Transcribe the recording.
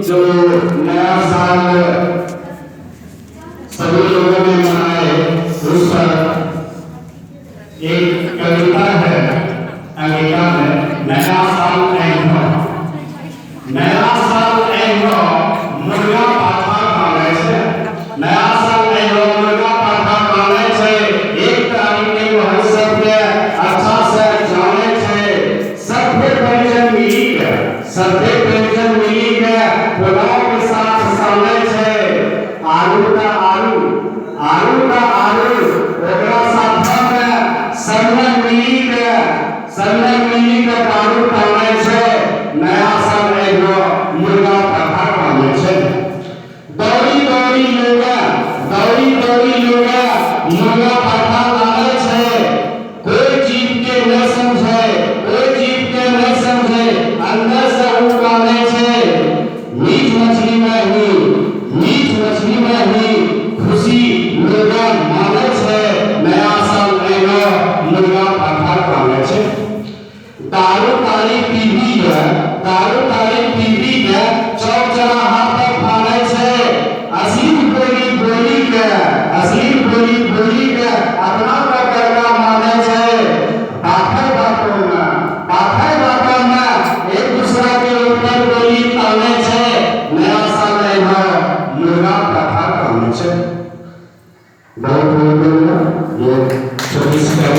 जो नया साल सभी लोगों ने मनाए, उस पर एक कविता है अंगिका में। नया साल ऐलो, नया साल ऐलो, मुर्गा पाठा कानै छै। नया साल ऐलो, मुर्गा पाठा कानै छै। 1 तारीख के वह सबके अच्छा से जाने छै। सभ्य परिजन मिली के, सभ्य परिजन मिली के पुलाव के साथ साने छै। आलू का आलू, आलू का आलू, ओकरा साथ में संगे मिली के, संगे मिली के दारू टाने छै। नया साल एगो, मुर्गा पाठा कानै छै। दौड़ी दौड़ी लोग, दौड़ी दौड़ी लोग मुर्गा पाठा लाने छै। कोई जीव के नहीं समझे, कोई जीव के नहीं समझे, अंदर से वो काने छै। मीट मछली में ही, मीट मछली में ही खुशी लोग माने छै। नया साल एगो, मुर्गा पाठा काने छै। दारू तारी पीबी के, दारू तारी पीबी के चौक चौराहा पर फाड़े छै। अश्लील बोली बोली के